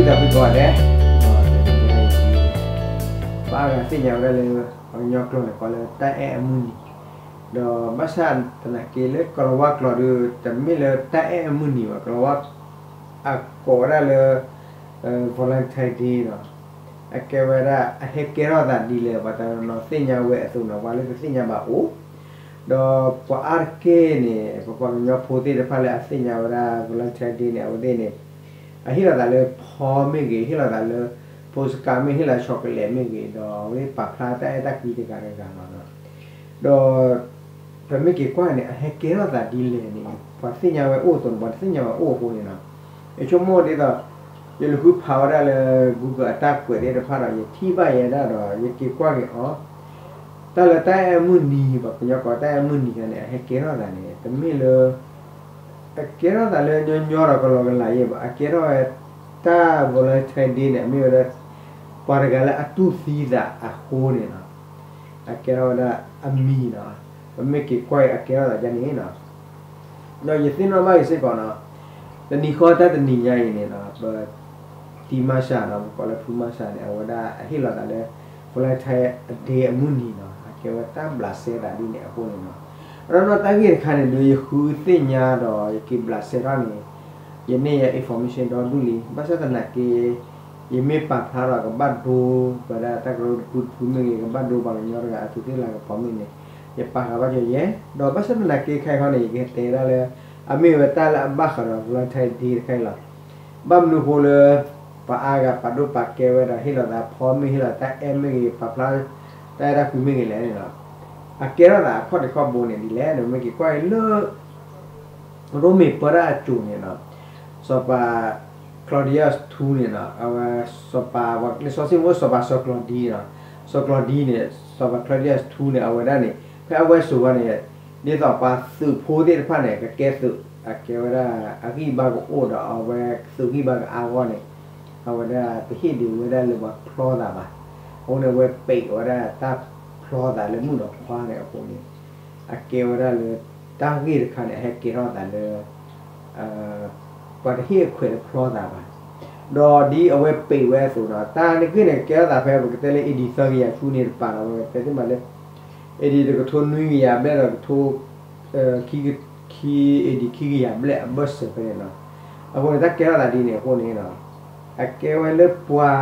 ဒီပုၢ်ဝဲၢ်, ဘၣ်ဃးသ့ၣ်ညါဝဲဒၣ်လၢ ပှၤကညီကျိာ်န့ၣ် ကိးလၢတၢ်အဲၣ်အမုၢ်နံၤ, ဒီးဘၣ်ဆၣ်သနာ်က့လၢကိၤလၤဝါကျိာ်ဒီး တမ့ၢ်လၢတၢ်အဲၣ်အမုၢ်နံၤဘၣ်, ကိၤလၤဝါ အကိးဝဲဒၣ်လၢ Valentine Day ဒီး အကဲဝဲဒၣ်အဟဲကဲထီၣ်သးဒ်လဲၣ် ပှၤတနီၤနီၤသ့ၣ်ညါဝဲအသိးနီၤ ပှၤလၢတသ့ၣ်ညါဘၣ်အိၣ်, ဒီးပှၤအါတက့ၢ်န့ၣ် ပပှၤကညီဖိသ့ၣ်တဖၣ်လၢအသ့ၣ်ညါဝဲဒၣ် Valentine Day န့ၣ် အဝဲသ့ၣ်န့ၣ် အဟ့ၣ်လီၤသးလၢဖီမ့ၢ်ဂ့ၤ, ဟ့ၣ်လီၤသးလၢ postcard မ့ၢ်ဂ့ၤ, ဟ့ၣ်လီၤ chocolate မ့ၢ်ဂ့ၤ, ဒီးအဝဲသ့ၣ်ပာ်ဖျါတၢ်အဲၣ်တၢ်ကွံတဂၤတဂၤလီၤ. ဒီး ပမ့ၢ်က့ၤကွၢ်န့ၣ် အဟဲကဲထီၣ်သးဒ်လဲၣ်န့ၣ် ပှၤသ့ၣ်ညါဝဲအိၣ်အသိးန့ၣ် ပှၤတသ့ၣ်ညါဝဲအိၣ်အဃိန့ၣ်လီၤ. ယဆိကမိၣ်ဒ်သိး ယလဲၤဃုဖးဝဲဒၣ်လၢ Google အတၢ်ကွဲးသ့ၣ်တဖၣ်ဒီး ယထံၣ်ဘၣ်ယဲဒၣ်ဒီး ယက့ၤကွၢ်က့ၤအီၤ တၢ်လၢတၢ်အဲၣ်အမုၢ်နံၤ ပှၤကညီကိးတၢ်အဲၣ်အမုၢ်နံၤခါန့ၣ် အဟဲကဲထီၣ်သးန့ၣ် တမ့ၢ်လၢ အကဲထီၣ်သးလၢညီညီဒီးကလီကလီယဲၢ်ဘၣ်, အကဲထီၣ်ဝဲ တၢ် Valentine Day န့ၣ် အမ့ၢ်ဝဲဒၣ် ပှၤတဂၤလၢအတူၢ်သံသးအဃိန့ၣ်လီၤ. အကဲထီၣ်ဝဲဒၣ်အမံၤလီၤ. ပမ့ၢ်က့ၤကွၢ်အံၤ အကဲထီၣ်သးဒ်န့ၣ်လီၤ. ဒီးယသ့ၣ်နီၣ်ဘၣ်အံၤစ့ၢ်ကီးလီၤ. တနံၤဃီတၢ်တနံၤညါအံၤန့ၣ်လီၤ ပ တံၤမၤစၢ်လီၤ ပကိးလၢဖုမၤစၢ်န့ၣ် အဝဲဒၣ်အဟ့ၣ်လီၤသးလၢ Valentine Day အမုၢ်နံၤလီၤ. အကဲဝဲတၢ်ဘျးစဲသးဒ်န့ၣ်အဃိန့ၣ်လီၤ. ဒီးနီၢ်တၢ်ဂ့ၢ်တခါန့ၣ် ဒုးယဃုသ့ၣ်ညါဒီးယက့ၤဘျးစဲထီၣ်န့ၣ် ယန့ၢ်ယ information ဒီဒူၣ်လံ. ဘၣ်ဆၣ်သနာ်က့ ယမ့ၢ်ပာ်ဖျါဒီးကဘၣ်ဒိ ပဝဲဒၣ်တၢ်ကရၢတဖုတဖုမ့ၢ်ဂ့ၤ, ကဘၣ်ဒိပှၤကညီတဂၤအသူးသ့ၣ်လၤကပီၤမ့ၢ်ဂ့ၤန့ၣ် ယပာ်ဃာ်ဘၣ်ကီယဲၢ်. ဒီးဘၣ်ဆၣ်သနာ်က့ခဲအံၤန့ၣ် ယကတဲဒၣ်လၢ အမ့ၢ်ဝဲတၢ်လၢအဘၣ်ဃးဒီး Valentine Day တခါအံၤလီၤ. ဘၣ်မနုၤအဃိလၢ ပှၤအါဂၤပာ်ဒိၣ်ပာ်ကဲဝဲဒီး ဟ့ၣ်လီၤသးဖီမ့ၢ်ဂ့ၤ, ဟ့ၣ်လီၤတၢ်အဲၣ်မ့ၢ်ဂ့ၤ, ပာ်ဖျါ တၢ်အဲၣ်တၢ်ကွံမ့ၢ်ဂ့ၤလဲၣ်န့ၣ်လီၤ. အကဲထီၣ်သးအခီၣ်ထံးခီၣ်ဘိန့ၣ်ဒ်လဲၣ်န့ၣ် မ့ၢ်က့ၤကွၢ်အံၤလၢ ရိမ့ၤပၢတၢ်အစိၤန့ၣ်လီၤ. စီၤပၤ Claudius ထူန့ၣ်လီၤ. အဝဲ စီၤပၤ လံာ်စီဆှံမ့ၢ်အိၣ်စီၤပၤစီၤကျီၤဒံန့ၣ်လီၤ. စီၤကျီၤဒံန့ၣ် စီၤပၤ Claudius ထူန့ၣ် အဝဲဒၣ်န့ၣ် ဖဲအဝဲစိၤဝဲန့ၣ် ဒ်သိးပှၤသုးဖိသ့ၣ်တဖၣ်န့ၣ် ကကဲသုး အကဲဝဲဒၣ် အဂံၢ်ဘါကအိၣ်ဒီး အဝဲသုးဂံၢ်ဘါကအါဂီၢ်န့ၣ် အဝဲဒၣ်တဟ့ၣ်ဒုးဝဲဒၣ်လၢပှၤဖျီသးဘၣ်. အဃိန့ၣ် အဝဲပံးဝဲဒၣ်တၢ်ဖျီသးလၢမုၣ်ဒီးခွါန့ၣ်အဃိန့ၣ် အကဲဝဲဒၣ်လၢ တၢ်ဂ့ၢ်တခါန့ၣ် အဟဲကဲထီၣ်သးလၢ ပှၤတဟ့ၣ်အခွဲးတဖျီသးဘၣ်. ဒီးဒ်အဝဲပံးဝဲအသိးဒီး တၢ်န့ၣ်ဂ့ၢ်န့ၣ် ကဲထီၣ်သးဖဲပကတဲလၢ A D သၢကယၤဆူန့ၣ်တပၤဒီး ပကတဲသ့မးလၢ A D တကထိနွံကယၤဘျဲၣ်ဒီးကထိ ခံ ခံ A D ခံကယၤဘျဲၣ်အဘၢၣ်စၢၤဖဲန့ၣ်လီၤ. အဃိန့ၣ် တၢ်ကဲထီၣ်သးဒ်န့ၣ်အဃိန့ၣ် အကဲဝဲလၢပှၤ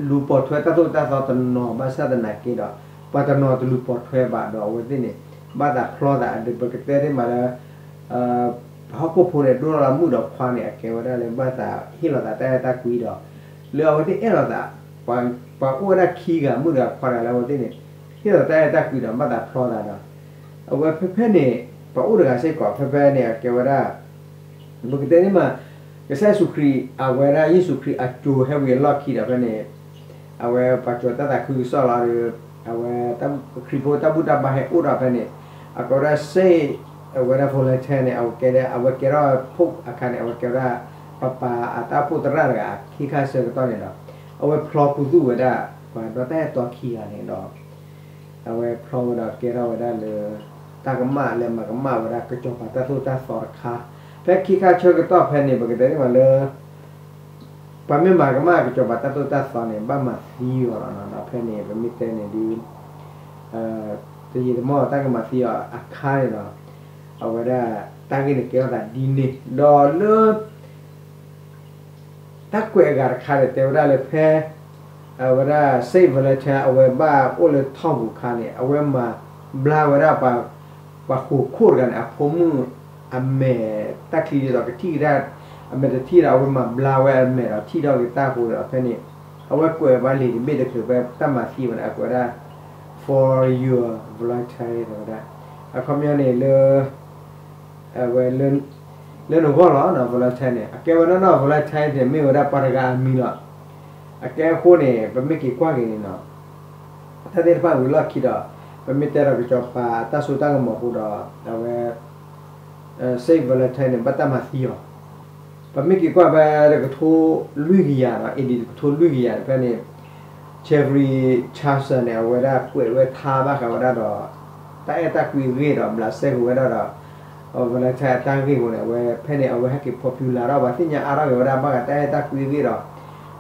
လူၤပိာ်ထွဲတၢ်သိၣ်တၢ်သီတနီၤဘၣ်ဆၣ်သနာ်က့ဒီး ပှၤတနီၤတလူၤပိာ်ထွဲဘၣ်ဒီးအဝဲသ့ၣ်န့ၣ် ဘၣ်သးဖျီသးဒီး ပကတဲသ့မးလၢ ဟီၣ်ခိၣ်ဖိန့ၣ် ဒိၣ်ထီၣ်လၢမုၣ်ဒီးခွါန့ၣ် အကဲဝဲဒၣ်လၢဘၣ်သး ဟ့ၣ်လီၤသးတၢ်အဲၣ်တၢ်ကွံဒီး လၢအဝဲသ့ၣ်အဲၣ်လီၤသး ပှၤအိၣ်ဝဲဒၣ်ခံဂၤ မုၣ်တဂၤခွါတဂၤလၢအဝဲသ့ၣ်န့ၣ် ဟ့ၣ်လီၤတၢ်အဲၣ်တၢ်ကွံဒီး ဘၣ်သးဖျီသးဒီး အဝဲဖဲဖဲန့ၣ် ပှၤအိၣ်တဂၤစ့ၢ်ကီး ဖဲဖဲန့ၣ် အကဲဝဲဒၣ် ပကတဲန့ၣ်မး ကစၢ်ယ့ၣ်ၡူးခရံာ် အဝဲဒၣ်ယ့ၣ်ၡူးခရံာ်အစိၤဟဲဝံၤအလီၢ်ခံဒီးဖဲန့ၣ် အဝဲပှၤစိာ်တၢ်သးခုကစီၣ်လီၤဒီး အဝဲ ခရံာ်ဖိတၢ်ဘူၣ်တၢ်ဘါဟဲအိၣ်ဒီးဖဲန့ၣ် အကဲဝဲဒၣ် Saint အဝဲဒၣ် Valentine န့ၣ် အဝဲကဲဒၣ် အဝဲကဲထီၣ် Pope အခါန့ၣ် အဝဲကဲဝဲဒၣ် ပပာ်အတၢ်အိၣ်ဖှိၣ်သရၣ်တဂၤခံခါဆၢကတီၢ်န့ၣ်ဒီး အဝဲဖျီခူသူၣ်ဝဲဒၣ် ပှၤဒီတၢ်အဲၣ်တီခံဂၤန့ၣ်ဒီး အဝဲဖျီဝဲဒီးကဲထီၣ်ဝဲဒၣ်လၢ တၢ်ကမၣ်လၢမၤကမၣ်ဝဲဒၣ်ကစီၤပၤတၢ်သိၣ်တၢ်သီတခါ ဖဲခံခါဆၢကတီၢ်ဖဲန့ၣ် ပကတဲန့ၣ်မးလၢ ပှၤမ့ၢ်မၤကမၣ်ကစီၤပၤတၢ်သိၣ်တၢ်သီန့ၣ် ဘၣ်မၤသံအီၤလီၤနီၤ. ဒီးဖဲန့ၣ် ပမ့ၢ်တဲန့ၣ်ဒ် တယံာ်တမီၢ်တၢ်ကမၤသံအီၤအခါန့ၣ်ဒီး အဝဲဒၣ်တၢ်ဂ့ၢ်န့ၣ်ကဲထီၣ်သးဒ်န့ၣ် ဒီးလၢ တၢ်ကွဲးအဂၤတခါန့ၣ် တဲဝဲဒၣ်လၢဖဲ အဝဲဒၣ် Saint Valentine အဝဲဘၣ်အိၣ်လၢထီၣ်ပူၤအခါန့ၣ် အဝဲမၤဘျါဝဲဒၣ် ပှၤဃိာ်ခိၣ်တဂၤန့ၣ် အဖိမုၣ်အမဲာ်တၢ်ချံဒ်သိးကထံၣ်ကဒါ အမဲာ်တထံၣ်ဒီး အဝဲမၤဘျါဝဲအမဲာ်ဒီးထံၣ်ထီၣ်က့ၤတၢ်အဃိဒီး ဖဲန့ၣ် အဝဲကွဲးဘၣ်လံာ်တဘ့ၣ်တချုးဖဲတၢ်မၤသံဝဲန့ၣ် အကွဲးဒၣ် for your Valentine တဲဝဲဒၣ် အခီပညီန့ၣ်လၢ အဝဲ လၢနဂီၢ်လီၤ Valentine န့ၣ် အကဲဝဲဒၣ်နီၢ်နီၢ် Valentine န့ၣ် မ့ၢ်ဝဲဒၣ်ပှၤတဂၤအမံၤလီၤ. အကဲအဃိန့ၣ် ပမ့ၢ်က့ၤကွၢ်က့ၤန့ၣ်နီၤ တၢ်သ့ၣ်တဖၣ်ဝံၤလီၢ်ခံဒီး ပမ့ၢ်တဲဒီးကစီၤပၤတၢ်စိတၢ်ကမီၤအဃိဒီး အဝဲ Saint Valentine န့ၣ် ဘၣ်တၢ်မၤသံအီၤ ပမ့ၢ်က့ၤကွၢ်ဖဲတကထိလွံၢ်ကယၤဒီး A D တကထိလွံၢ်ကယၤဖဲန့ၣ် Jeffrey Chaucer န့ၣ် အဝဲဒၣ်ကွဲးဝဲထါဘၣ်ဃးဝဲဒၣ်ဒီး တၢ်အဲၣ်တၢ်ကွံအဂ့ၢ်ဒီး ဘျးစဲဃုာ်ဝဲဒၣ်ဒီး Valentine အတၢ်ဂ့ၢ်အဃိန့ၣ် အဝဲဖဲန့ၣ် အဝဲဟဲက့ၤ popular ဒီး ပှၤသ့ၣ်ညါအါထီၣ်က့ၤဝဲဒၣ် ဘၣ်ဃးတၢ်အဲၣ်တၢ်ကွံအဂ့ၢ်ဒီး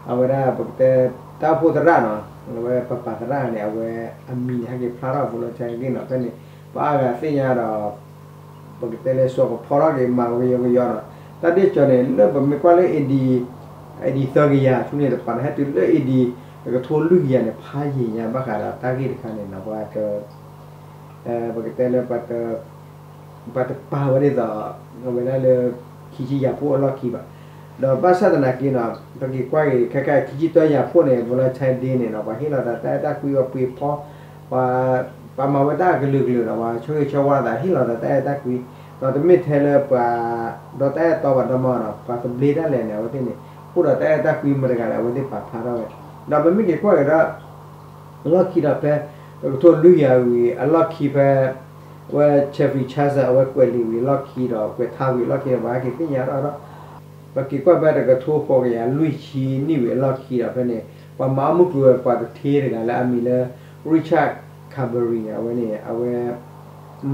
အဝဲဒၣ်ပကတဲ တၢ်အိၣ်ဖှိၣ်သရၣ်နီၤ အဝဲပပာ်သရၣ်န့ၣ် အဝဲအမံၤန့ၣ် ဟဲက့ၤဖျါထီၣ် Valentine အဂ့ၢ်နီၤ ဖဲန့ၣ် ပှၤအါဂၤသ့ၣ်ညါဒီး ပကတဲလၢ စိာ်ကဖီထီၣ်က့ၤ မၤကယီကယီနီၤ တၢ်ဒ်ကၠီန့ၣ် လၢပမ့ၢ်ကွၢ်လၢ A D, A D သၢကယၤဆူန့ၣ်တပၤန့ၣ် ဟဲတုၤလၢ A D တကထိလွံၢ်ကယၤန့ၣ် ဖးယံာ်ညါ ဘၣ်ဃးဒီးတၢ်ဂ့ၢ်တခါန့ၣ်နီၤ ပှၤ ပကတဲလၢ ပှၤတပာ်ဝဲဒ်သိး အဝဲဒၣ်လၢ ခံဆံယၤဖှိၣ်အလီၢ်ခံဘၣ်. ဒီးဘၣ်ဆၣ်သနာ်က့နီၤ ပက့ၤကွၢ်က့ၤ ခဲခါခံဆံတၢယၤဖှိၣ်န့ၣ် Valentine Day န့ၣ်နီၤ ပှၤဟ့ၣ်လီၤသးတၢ်အဲၣ်တၢ်ကွံ ပှၤပှ့ၤဖီ ပှၤ ပှၤမၤဝဲတၢ်ကလုာ်ကလုာ်ဒီး ပှၤဆၢဂ့ၤဆၢဝါသး ဟ့ၣ်လီၤသးတၢ်အဲၣ်တၢ်ကွံ ဒီးတမ့ၢ်ထဲလၢပှၤ ဒီးတၢ်အဲၣ်တီပှၤဒီမါနီၤ ပှၤသဘျ့ဒၣ်လဲာ်န့ၣ် အဝဲသ့ၣ်န့ၣ် အိၣ်ဒီးတၢ်အဲၣ်တၢ်ကွံမတၤတဂၤလဲၣ် အဝဲသ့ၣ်ပာ်ဖျါထီၣ်ဝဲ ဒီးပမ့ၢ်က့ၤကွၢ်က့ၤဒီး အလီၢ်ခံဒီးဖဲ တကထိလွံၢ်ကယၤဝံၤ အလီၢ်ခံဖဲ အဝဲ Jeffrey Chazal အဝဲကွဲးလံာ်ဝံၤအလီၢ်ခံဒီး ကွဲးထါဝံၤအလီၢ်ခံဒီး ပှၤဟဲက့ၤသ့ၣ်ညါထီၣ်ဒီး ပက့ၤကွၢ်ဖဲတကထိဃိးကယၤလွံၢ်ဆံနံၣ်ဝံၤအလီၢ်ခံဒီးဖဲန့ၣ် ပှၤမၤအီၣ်မုၢ်ကျိၤဝဲၤကွာ်တထ့တဂၤလၢအမံၤလၢ Richard Carberry န့ၣ် အဝဲန့ၣ် အဝဲ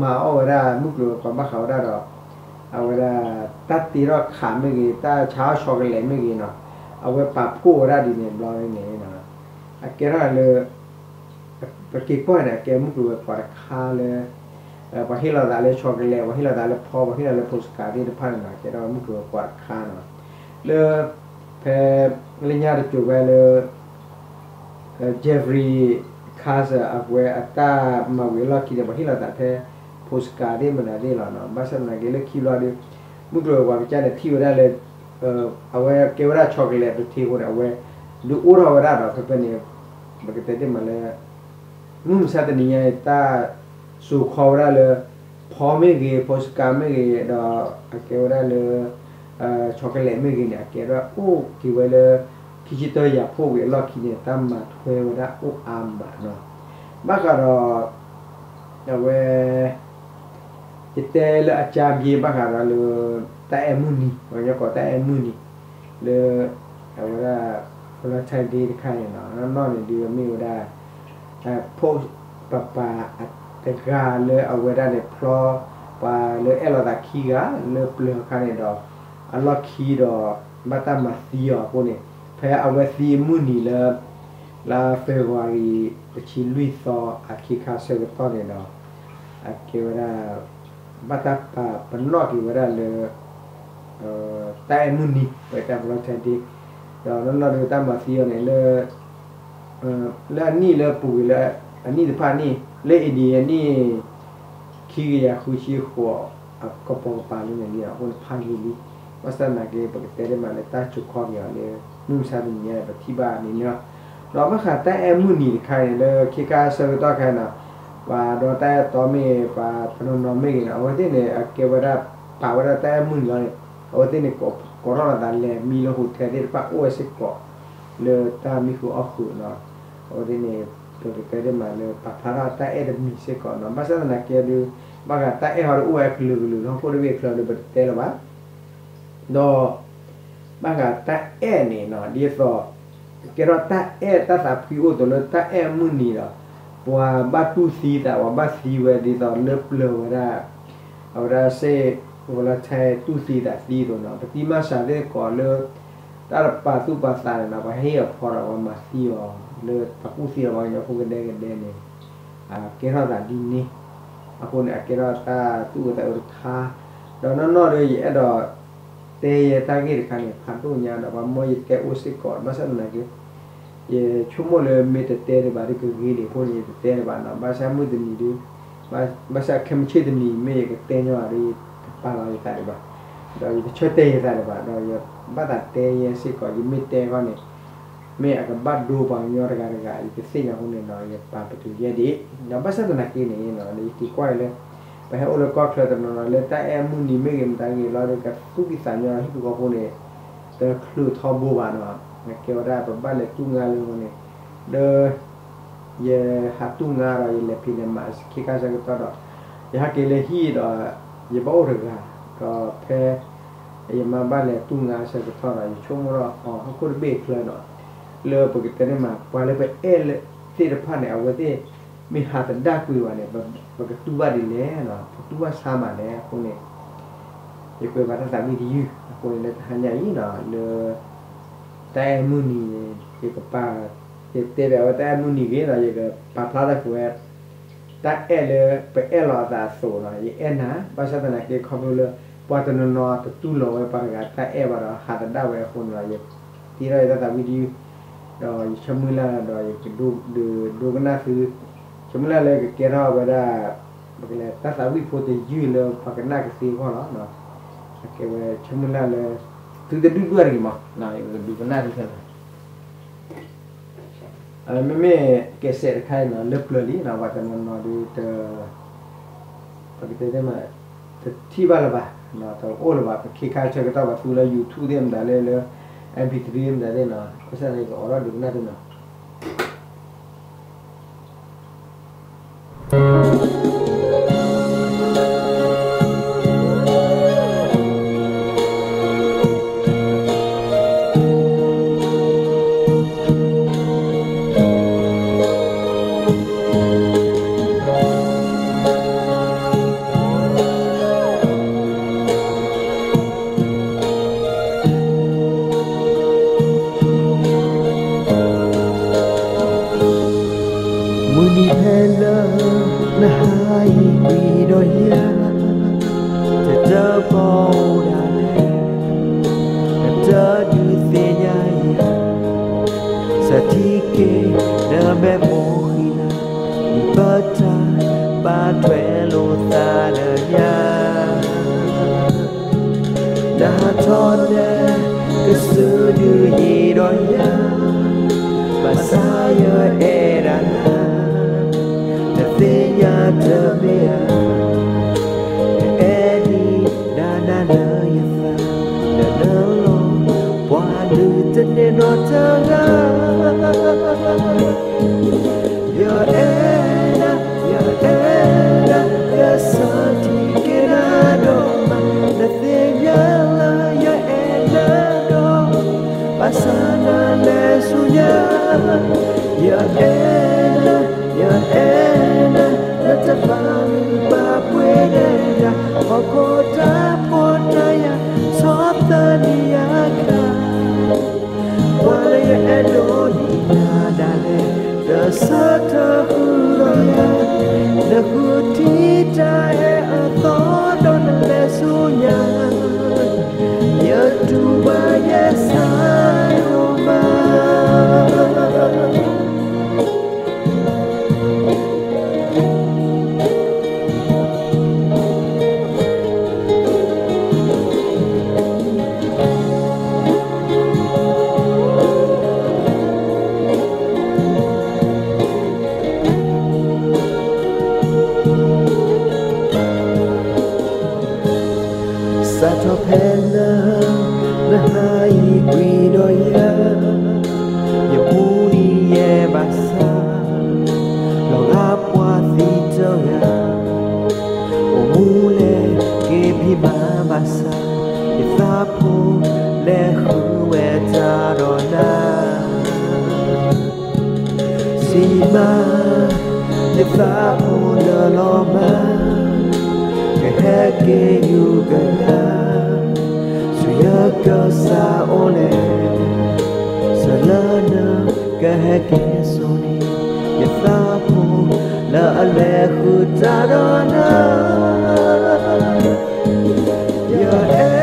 မၤအီၣ်ဝဲဒၣ်မုၢ်ကျိၤဝဲၤကွာ်ဘၣ်ဃးဝဲဒၣ်ဒီး အဝဲဒၣ် တၢ်တ့ထီၣ်ခးမ့ၢ်ဂ့ၤ တၢ်ဆါအီၣ်ဆီကလဲးမ့ၢ်ဂ့ၤနီၤ အဝဲပာ်ဖှိၣ်ဝဲဒၣ်ဒ်န့ၣ်ဘျီန့ၣ် အကဲထီၣ်လၢ ပက့ၤကွၢ်န့ၣ် အကဲမုၢ်ကျိၤဝဲၤကွာ်တခါလၢ ပှၤဟ့ၣ်လီၤသးလၢဆီကလဲး ပှၤဟ့ၣ်လီၤသးလၢဖီ ပှၤဟ့ၣ်လီၤလၢ postcard သ့ၣ်တဖၣ်န့ၣ်နီၤ အကဲထီၣ်မုၢ်ကျိၤဝဲၤကွာ်တခါနီၤ လၢ ဖဲ လၢညါတစိၤဝဲလၢ Jeffrey Chazal အဝဲအတၢ်မၤဝံၤအလီၢ်ခံန့ၣ် ပှၤဟ့ၣ်လီၤသးဖဲ postcard သ့ၣ်မတၤသ့ၣ်လီၤနီၤ ဘၣ်ဆၣ်သနာ်က့လၢခံဘျီဒီး မုၢ်ကျိၤဝဲၤကွာ်ကစၢ်န့ၣ် ထံၣ်ဝဲဒၣ်လၢ အဝဲကဲဝဲဒၣ်ဆီကလဲးတထ့အဃိန့ၣ် အဝဲ ဒုးအိၣ်ထီၣ်ဝဲဒၣ်ဒီးဖဲဖဲန့ၣ် ပကတဲတ့ၢ်မးလၢ မုၢ်မဆါတနံၤညါအံၤ တၢ်စိာ်ခီဝဲဒၣ်လၢ ဖီမ့ၢ်ဂ့ၤ postcard မ့ၢ်ဂ့ၤ ဒီးအကဲဝဲဒၣ်လၢ ဆီကလဲးမ့ၢ်ဂ့ၤန့ၣ် အကဲဝဲဒၣ်အိၣ်က့ၤဝဲလၢ ခံဆံတၢယၤဖှိၣ်ဝံၤအလီၢ်ခံန့ၣ် တၢ်မၤထွဲဝဲဒၣ်အိၣ်အါမးနီၤ ဘၣ်ဃးဒီး အဝဲ ယတဲလၢအကၢ်ဘျ့ဘၣ်ဃးဒီးလၢ တၢ်အဲၣ်မုၢ်နံၤ ပှၤကညီကိးတၢ်အဲၣ်မုၢ်နံၤ လၢ အဝဲဒၣ် Valentine Day တခါန့ၣ်နီၤ နီၢ်နီၢ်န့ၣ်ဒုးမ့ၢ်ဝဲဒၣ် ဖိပပၢ်တဂၤလၢအဝဲဒၣ်န့ၣ်ဖျီ ပှၤလၢအဲၣ်လိာ်သးခံဂၤလၢပျၢၤအခါန့ၣ်ဒီး အလီၢ်ခံဒီး ဘၣ်တၢ်မၤသံအီၤအဃိန့ၣ် ဖဲအဝဲသံအမုၢ်နံၤလၢ လါ February တဆံလွံၢ်သီအခ့ခါဆၢကတီၢ်န့ၣ်ဒီး အကဲဝဲဒၣ် ဘၣ်တၢ်ပာ်ပနီၣ်က့ၤဝဲဒၣ်လၢ တၢ်အဲၣ်မုၢ်နံၤ ပတၢ် Valentine Day ဒီးနီၢ်နီၢ်ဒီးတၢ်မၤသံအီၤန့ၣ်လၢ လၢအနံၣ်လၢပူၤကွံာ်လၢ အနံၣ်တဖၣ်နံၣ် လၢ A D အနံၣ် ခံကယၤဃုဆံဃိး အကပိာ်ကပၤလံန့ၣ်လံ အဃိန့ၣ်ဖးယံာ်လံ ဘၣ်ဆၣ်သနာ်က့ ပကတဲတ့ၢ်မးလၢတၢ်စိာ်ခီက့ၤအီၤလၢ မုၢ်မဆါတနံၤညါ ပထံၣ်ဘၣ်န့ၣ်န့ၣ်လီၤ ဒီးဘၣ်ဃးတၢ်အဲၣ်မုၢ်နံၤတခါန့ၣ် လၢခ့ခါဆၢကတီၢ်ခါန့ၣ် ပှၤဒီးတၢ်အဲၣ်တီမ့ၢ် ပှၤတနီၤနီၤမ့ၢ်ဂ့ၤန့ၣ် အဝဲသ့ၣ်န့ၣ် အကဲဝဲဒၣ် ပာ်ဝဲဒၣ်တၢ်အဲၣ်မုၢ်နံၤလီၤန့ၣ် အဝဲသ့ၣ်န့ၣ် ကိးထီၣ်လိာ်သးလဲၤမံလၢ hotel သ့ၣ်တဖၣ်အိၣ်ဝဲစ့ၢ်ကီး လၢတၢ်မံဃုာ်အီၣ်ဃုာ်နီၤ အဝဲသ့ၣ်န့ၣ် ပကတဲတ့ၢ်မးလၢပာ်ဖျါထီၣ်တၢ်အဲၣ်တမံၤစ့ၢ်ကီးနီၤ ဘၣ်ဆၣ်သနာ်က့ဒုး ဘၣ်ဃးတၢ်အဲၣ်ဟီဒုးအိၣ်ဝဲအကလုာ်ကလုာ်လီၤ ဟီၣ်ခိၣ်တဘ့ၣ်အချၢဒီးပတတဲလၢၤဘၣ် ဒီး ဘၣ်ဃးတၢ်အဲၣ်န့ၣ်နီၤ ဒ်သိး ကဲထီၣ်တၢ်အဲၣ်တၢ်သးဖှံအိၣ်သိးလၢတၢ်အဲၣ်မုၢ်နံၤဒီး ပှၤဘၣ်တူၢ်သံသး ပှၤဘၣ်သံဝဲဒ်သိးလၢပျၢၤဝဲဒၣ် အဝဲဒၣ်စ့ၢ် Valentine တူၢ်သံသးသံအသိးနီၤ ပသံမၤစၢၤသ့ၣ်ကိးလၢ တၢ်တပာ်သူၣ်ပာ်သးန့ၣ်နီၤ ပှၤဟ့ၣ်အီၤဖီဒီးပှၤမၤသံအီၤ လၢပှၤကူၣ်သံအီၤပှၤကညီဖိကဒဲကဒဲန့ၣ် ကဲထီၣ်သးဒ်န့ၣ် အဃိန့ၣ် အကဲထီၣ်တၢ်သူၣ်အုးသးအုးတခါ ဒီးနီၢ်နီၢ်ဒီး ယအဲၣ်ဒိး တဲယဲတၢ်ဂ့ၢ်တခါန့ၣ် ဖးဒိၣ်ညါဒီး ပှၤမၢယတဲအိၣ်စ့ၢ်ကီး ဘၣ်ဆၣ်သနာ်က့ ယဆိကမိၣ်လၢမ့ၢ်တတဲဒံးဘၣ်ဒီး ကဂ့ၤဒံးအဃိန့ၣ် ယတတဲဒံးဘၣ်နီၤ ဘၣ်ဆၣ်မုၢ်တနံၤဒီး ဘၣ်ဆၣ်ခဲမုၢ်ဆ့ၣ်တနံၤ မ့ၢ်ယကတဲညီဒီး ယတပာ်လီၤယသးဒံးဘၣ် ဒီးယတဆၢတဲာ်ယသးဒံးဘၣ် ဒီးယဘၣ်သးတဲယဲစ့ၢ်ကီး ယမ့ၢ်တဲဃီန့ၣ် မ့ၢ်အကဘၣ်ဒိပှၤကညီတဂၤတဂၤ ယတသ့ၣ်ညါအဃိန့ၣ်နီၤ ယပာ်ပတုာ်ယဲဒံး ဒီးဘၣ်ဆၣ်သနာ်က့န့ၣ်နီၤ ယက့ၤကွၢ်အံၤလၢ ပှၤဟဲအိၣ်လၢကီၢ်ချၢတနီၤနီၤ လၢတၢ်အဲၣ်မုၢ်နံၤမ့ၢ်ဂ့ၤ မတၤဂ့ၤလီၤဒီး ကသူၣ်ဖှံသးညီဟံၣ်ဖိဃီဖိန့ၣ် တချုးထီဘိဘၣ်နီၤ ကဲဝဲဒၣ်ပဘၣ်လဲၤတူၢ်ငါလၢအဃိန့ၣ် လၢ ယဟးတူၢ်ငါဒီး ယလဲၤဖံးလဲၤမၤခ့ခါဆၢကတီၢ်ဒီး ယဟဲက့ၤလၢဟံၣ်ဒီး ယဘၣ်အိၣ်တဂၤ ဒီးဖဲ ယမါဘၣ်လဲၤတူၢ်ငါဆၢကတီၢ်ဒီး ယဆိကမိၣ်ထီၣ်အီၤ ဟီၣ်ခိၣ်တဘ့ၣ်အချၢနီၤ လၢပကတဲန့ၣ်မး ပှၤလၢပအဲၣ်သ့ၣ်တဖၣ်န့ၣ် အဝဲသ့ၣ် မ့ၢ်ဟးသဒၣ်ကွံာ်ဘၣ်န့ၣ် ပကတူၢ်ဘၣ်ဒ်လဲၣ်နီၤ ပတူၢ်ဘၣ်ဆါမးလဲၣ် အဃိန့ၣ် ယကွဲးဘၣ်တၢ်သးဝံၣ်တယုၢ်အဃိန့ၣ် လၢတဟါညါအံၤနီၤ လၢ တၢ်အဲၣ်မုၢ်နံၤန့ၣ် ယကပာ်, ယတဲဘၣ်ဝဲတၢ်အဲၣ်မုၢ်နံၤဂ့ၤနီၤ ယကပာ်ဖျါထီၣ်ကွံာ်ဝဲ တၢ်အဲၣ်လၢပအဲၣ်လီၤအသးအသိးနီၤ ယအဲၣ်နၤ ဘၣ်ဆၣ်သနာ်က့ခီဖျိလၢ ပှၤတနီၤနီၤတတူၢ်လိာ်ဝဲပှၤတဂၤတၢ်အဲၣ်ဘၣ်ဒီး ဟးသဒၣ်ဝဲအဃိန့ၣ်ဒီး ယတ့ထီၣ်ယတၢ်သးဝံၣ်တယုၢ် ဒီးယဆၢမုၢ်လၢ်ဒီးယကဒုးဒိကနၣ်သု, ဆၢမုၢ်လၢ်လၢကကဲထီၣ်ဝဲဒၣ် ပကလဲၤတၢ်သးဝံၣ်ဖိတယုၢ်လၢပှၤကနၣ်ကသ့အဂီၢ်လီၤ. အကဲဝဲဆၢမုၢ်လၢ်လၢ သုတဒုၣ်ဒွၣ်တဂ့ၤမး ယကဒုးကနၣ်သုခဲလၢာ် မ့မ့ၢ်ကဲးစဲးတခါအံၤနီၤ လၢပျၢၤလံနီၤ ပှၤတနီၤနီၤဒုး ပကတဲသ့မး တထံၣ်ဘၣ်လၢၤဘၣ်, တအိၣ်လၢၤဘၣ်, ပခ့ခါဆၢကတီၢ်ပှၤသူလၢ YouTube သ့ၣ်မတၤလဲၣ်လၢ MP three မတၤသ့ၣ်နီၤ, ဘၣ်ဆၣ်န့ၣ် ယကအိးထီၣ်ဒုးကနၣ်သုနီၤ. မုၢ်နံၤဖဲလၢ နဟါအံၤကွံာ်ဒီးယၤ, တတၢၣ်ပီၣ်အိၣ်ဒၣ်လဲၣ်, နတဒုးသ့ၣ်ညါယၤ, စထံက့ၤ နမဲာ်မိၢ်ဃံလၤ, ယပတၢ် ဘၣ်ထွဲလိာ်သးဒီးယၤ နဟးထီၣ်လၢ ကစုဒုးယံၤဒီးယၤ, ဘၣ်ဆၣ်ယအဲၣ်ဒၣ်နၤ, နသ့ၣ်ညါတမ့ၢ်ဧါ, ယအဲၣ်ဒံးဒၣ်နၤလၢယသး, နနၢ်လီၤ ပှၤဒုးတန့ၢ်နီတဂၤ ယအဲၣ်နၤ, ယအဲၣ်နၤ, ယဆၢထံက့ၤနၤဒိၣ်မး, နသ့ၣ်ညါလၢယအဲၣ်နၤဒိၣ်, ဘၣ်ဆၣ်နလဲၤဆူညါ, ယအဲၣ်နၤ, ယအဲၣ်နၤ, နတပာ်လုၢ်ပာ်ပှ့ၤနၤ, ဟီၣ်ခိၣ်တၢ်ဖှီၣ်တၢ်ယာ် ဆီၣ်သနံးယၤခါ ပှၤလၢယအဲၣ်ဒိးန့ၢ်နၤဒၣ်လဲာ်, တဆၢထၢၣ်ဃုာ်ဒီးယၤ, နဃုထံၣ်တၢ်အဲၣ်အသီဒီးနလဲၤဆူညါ, ယတူၢ်ဘၣ်ယဲစၢ်ဒိၣ်မး စးထီၣ်ဖဲလၢ နဟါအံၤကွံာ်ဒီးယၤ, ယမူနံၤယဲၢ်ဘၣ်ဆၣ်, လီၤဂာ်ပှၤသံတဂၤ, အိၣ်မူလဲၤက့ၤဖံးမၤဘၣ်ဆၣ်, ယသးဖိလဲၤဃုဝဲတၢ်ဒီးနၤ စံးမး, ယသးဖိလၢလီၤမၢ်, ကဟဲက့ၤယူၤကလၢ, ဆူယကစၢ်အိၣ်လဲၣ်, စၢလၢနကဟဲက့ၤစိန့ၣ်, ယသးဖိလၢအလဲၤဃုာ်တၢ်ဒီးနၤ ယအဲၣ်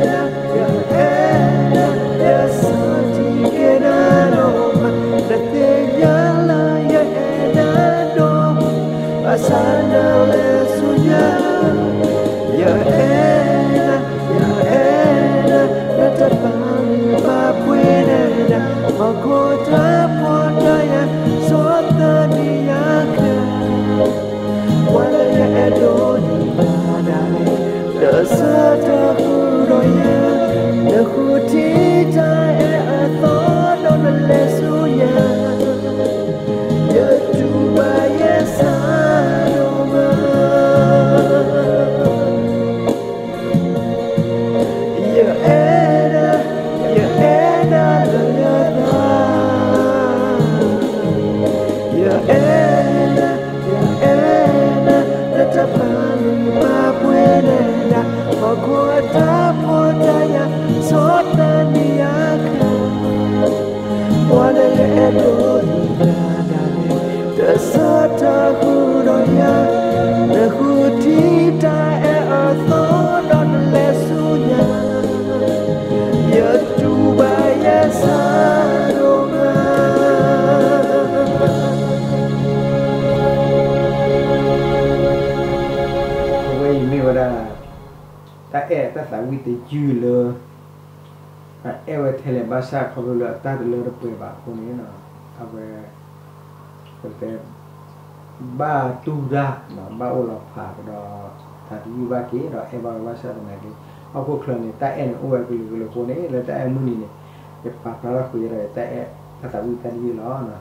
နၤ, ယအဲၣ်နၤ, ယဆၢထံက့ၤနၤဒိၣ်မး, နသ့ၣ်ညါလၢယအဲၣ်နၤဒိၣ်, ဘၣ်ဆၣ်နလဲၤဆူညါ, ယအဲၣ်နၤ, ယအဲၣ်နၤ, နတပာ်လုၢ်ပာ်ပှ့ၤနၤ, ဟီၣ်ခိၣ်တၢ်ဖှီၣ်တၢ်ယာ် ဆီၣ်သနံးယၤခါ ပှၤလၢယအဲၣ်ဒိးန့ၢ်နၤဒၣ်လဲာ်, တဆၢထၢၣ်ဃုာ်ဒီးယၤ, နဃုထံၣ်တၢ်အဲၣ်အသီဒီးနလဲၤဆူညါ, ယတူၢ်ဘၣ်ယဲစၢ်ဒိၣ်မး ယအဲၣ်နၤ, ယအဲၣ်နၤလၢယသး, ယအဲၣ်နၤ, ယအဲၣ်နၤ, နတပာ်လုၢ်ပာ်ပှ့ၤနၤဒၣ်, ဟီၣ်ခိၣ်အတၢ် တၢ်အဲၣ်တၢ်သးဝံၣ်တယုၢ်လၢ အအဲၣ်ဝဲထဲလဲၣ်ဘၣ်ဆၣ် ခီဖျိလၢအတၢ်တလၢတပှဲၤဘၣ်အဃိန့ၣ် အဝဲ ပကတဲ ဘၣ်တူၢ်တၢ် ဘၣ်အိၣ်လီၤဖးကဒီး သးတယုၢ်ဘၣ်က့ၤ ဒီးအဲၣ်ဘၣ်ဝဲဘၣ်ဆၣ်သနာ်က့ ဟီၣ်ခိၣ်ချၢန့ၣ် တၢ်အဲၣ်န့ၣ်အိၣ်ဝဲကလုာ်ကလုာ်အဃိန့ၣ် လၢတၢ်အဲၣ်မုၢ်နံၤန့ၣ် ယပာ်ဖျါထီၣ်ဃုာ်ဒီး ယတၢ်အဲၣ်တၢ်သးဝံၣ်တၢ်တယုၢ်လီၤ.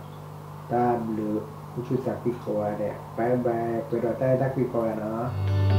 တၢ်ဘျုး အိၣ်ဆူၣ်သးခုကိးဂၤဒဲး bye bye ပှဲၤဒီးတၢ်အဲၣ်တၢ်ကွံကိးဂၤနီၤ.